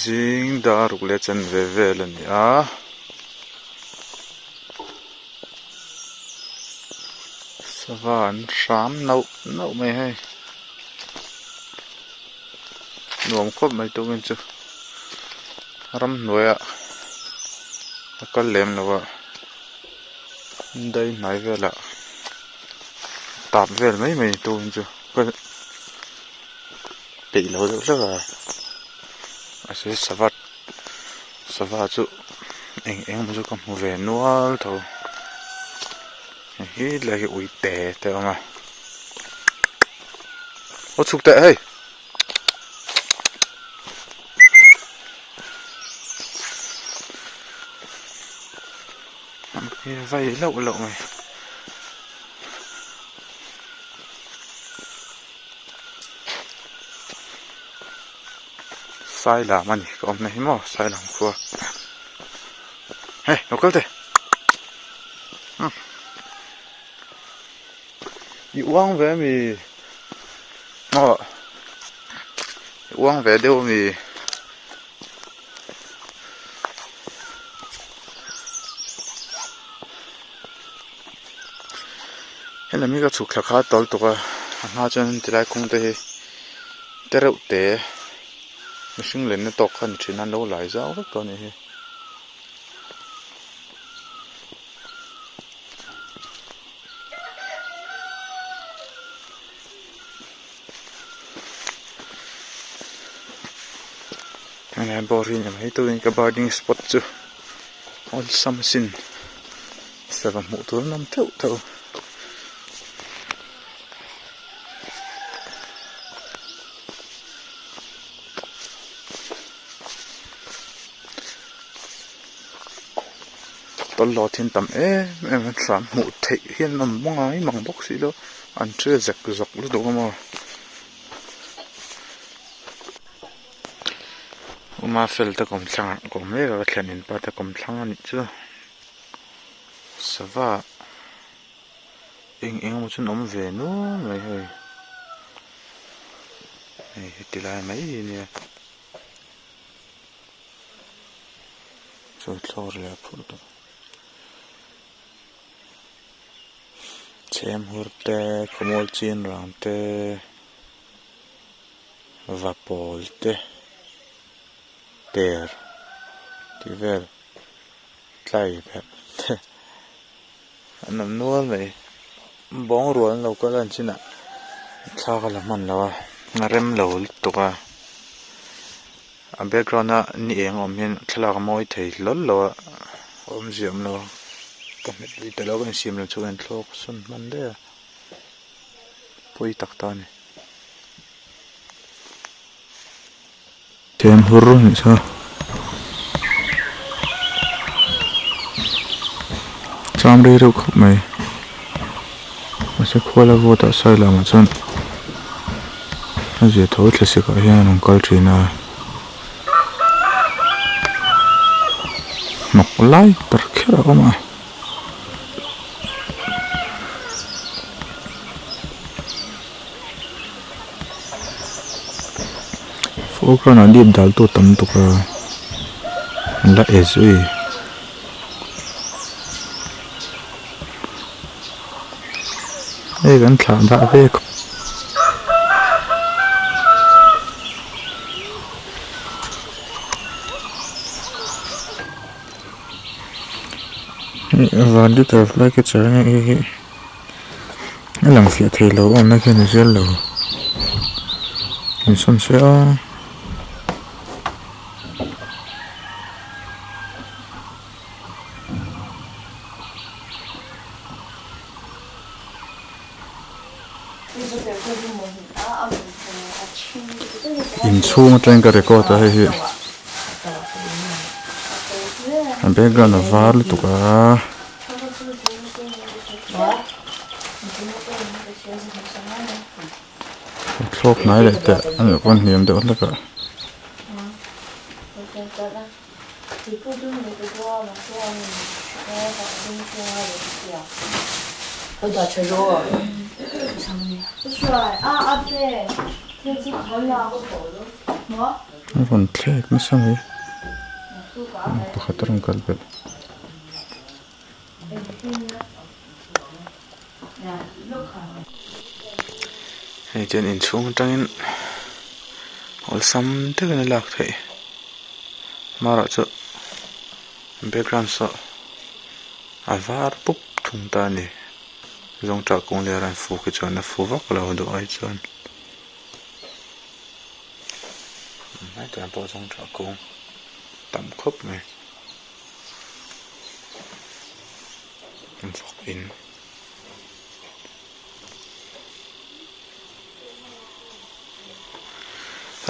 Zing dar ruk leh chanve vel a ni a. Sava an hram nauh nauh mai hei. Nuam khawp mai tukin chu ramhnuaiah a kal lem lo a dai hnai velah tap vel mai mai tukin chu ka peih lo deuh hlek a mahse sava sava chu eng eng emaw chu ka hmu ve nual tho hei hi lai hi uite te a awm a. Aw chhuk teh hei. Vai loh loh mai. Sailam a ni ka awmna hi maw Sailam khua. Hei lo kal teh. I uang ve ami? Maw i uang ve deuh ami? Helami hi ka chhuk thla kha tawl tuk a a hma chuan tilai kawng te hi te reuh te mihring lenna tawk kha a ni thin a an lo lai zau vek tawh a nih hi. Helai bawr hi ni mai turin ka birding spot chu awlsam asin sava hmuh tur an awm theuh theuh. Tawlhhlawh thin tam em em a thlam hmuh theih hian an awm ngai mang bawk si lo an ṭe zek zawk lutuk a maw uma fel te kawmthlang ah ka awm mek a ka thlen in pa te kawmthlang a nih chu sava eng eng emaw chu an awm ve nual mai hei hei heti lai mai hi nia. Chu thlawr leh a phurh tawh chhem hur te khawmual chin rang te va pawl te per tih vel tlai pherh te an awm nual mai bawng rual an lo kal a an chinah thla ka la hman lo a a rem lo lutuk a. A background a ni eng awm hian thlalak a mawi thei hlawl lo a awmzia awm lo a ka hmet lui ta lo a ka insiam lo chu ka inthlawk sawn hman daih a pawi tak ta a ni. Them hur nih chu cham rei reuh khawp mai mahse khuala vawt ah side lamah chuan. A zia tho thlasik ah hian an rawn kal thin a hnawk lai ber kher a awm a. Foreground ah dip dal tu tam tuk a an la e zui. Hei kan thlah dah vek. Van butterfly catcher a nia hei hi a lang fiah thei lo a awmna khian a zial lo insawn se a. Inchhung atangin ka record a hei hi a background a var lutuk a. Thlawk hnai leh teh a nih pawn hniam deuh hlek a. A rawn thlek nasa mai pakhat a rawn kal belh. Hei chuan inchhung atangin awlsam takin a lak theih amaherawhchu background saw a var pup thung ta a ni zawngṭah kawng leh a rawn fu khi chuan a fu vak lo duh ai chuan hetiang pawh zawngṭah kawng tam khawp mai. Vawk in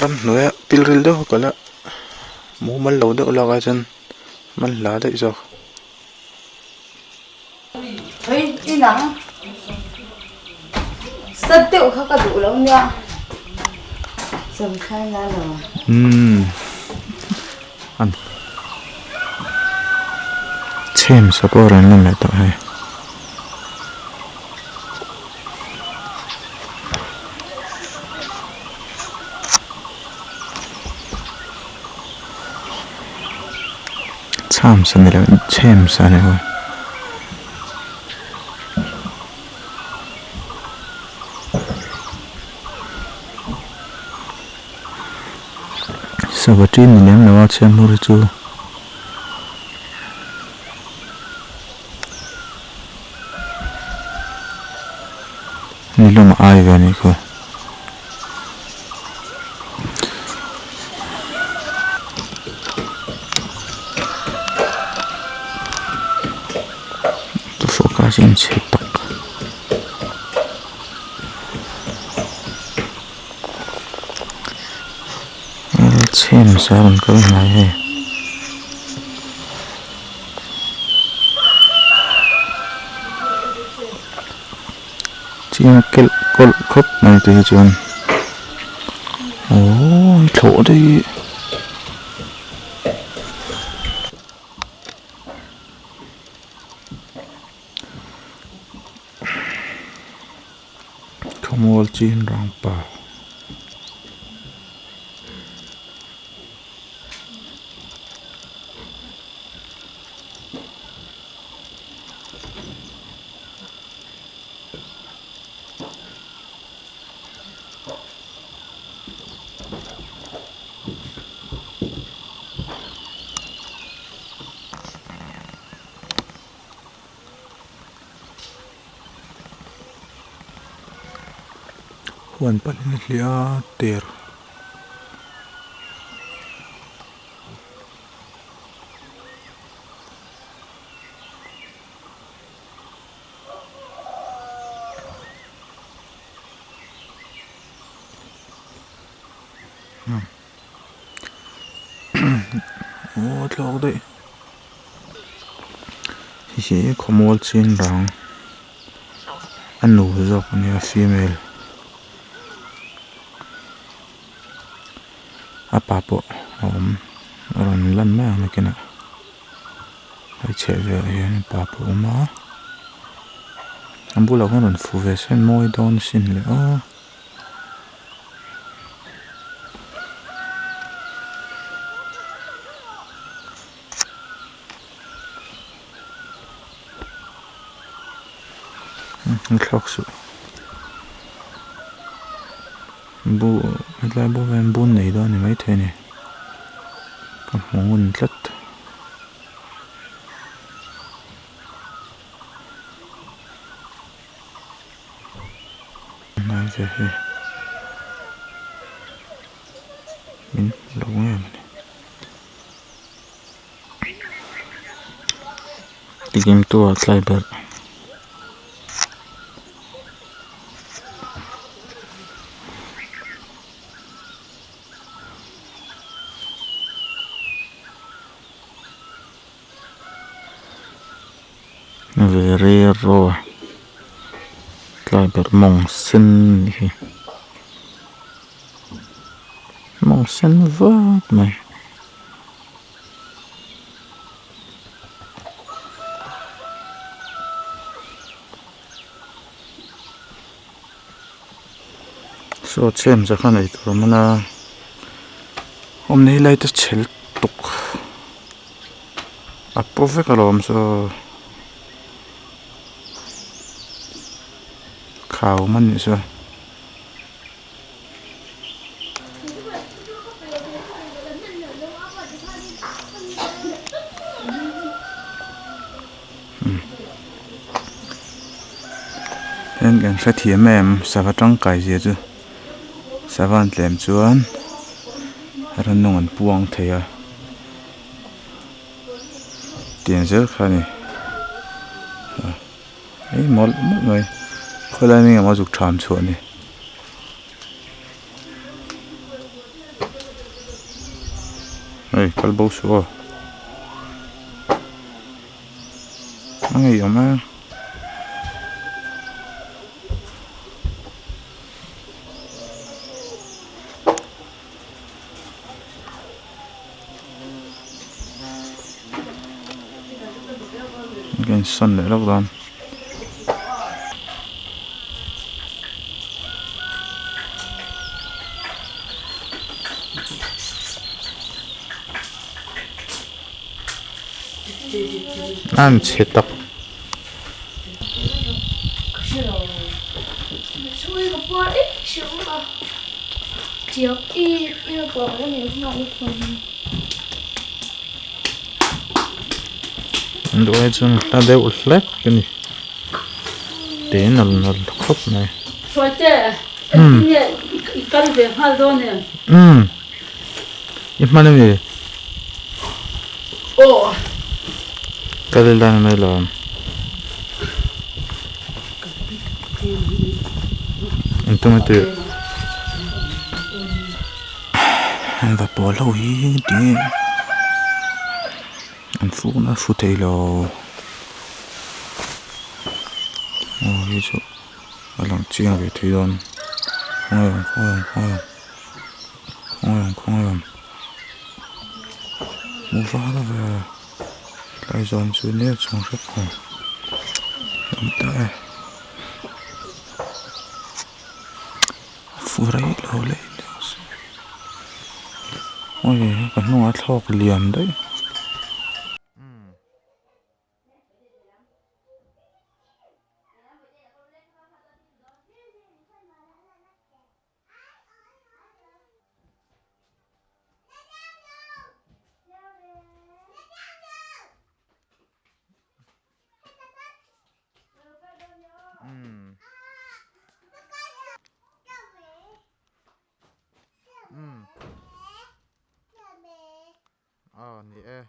ramhnuaia pilril deuh a kal a mumal lo deuh lak ah chuan man hla daih zawk. Chhem sa pawh rawn lan leh tawh hei. Chham sa ni lo chhem sa ni lo. Sava ṭin ni lem lo a chhiar hmur hi chu ni lawm a ai ve a nih khaw. Focus in chhe tak. Chhem sa rawn kal hnai hei. Chiang kelh kawlh khawp mai te hi chuan aww thlawh daih. Khawmual chin rang pa. Huan palhin a hliah a ter. Aw thlawk daih hei hi khawmual chin rang a nu zawk a nia female a pa pawh a awm a rawn lan mai ang nakinah hei chheh velah hian pa pawh a awm a a bulah khuan rawn fu ve se mawi dawn sin leh aw. Thlawk suh bu hetlai bawk hian bun nei dawn a ni maithei a ni ka hmu ngun tlat. Hnai ve hei min hmu lo nge mawni tikim tu ah tlai belh. Verero tlai ber mawng sen anih hi mawng sen vak mai. Saw chhem che kha nei tur a awm a. Awm nei lai te chhel tuk a paw vek alawm saw khau awm anih saw. Hian kan hrethiam em sava tangkai zia chu sava an tlem chuan rannung an puang thei a tiang zel kha a ni ei mawlh mawlh mai khawilai mi emaw zuk tham chhuah a ni. Hei kal bo suh aw a ngeiawm e. Ka insawn leh lawk dawn. An chhe tak. An duh ai chuan hla deuh hlek a ni te nal nal khawp mai. Umm i hman ami kal ila ni mai lo ang engtin nge tih an va pawl ho hi tinge an fukna a fu thei lo aw hei chu a lang chiang ve thei dawn khawnge awm khawnge awm khawnge awm khawnge awm khawnge awm hmuh val a ve tlai zawn chu nia chuang hrep awm awm ta e. Fu rei lo leh leh se awi ka hnungah thlawk lian daih. Umm umm aw ni e.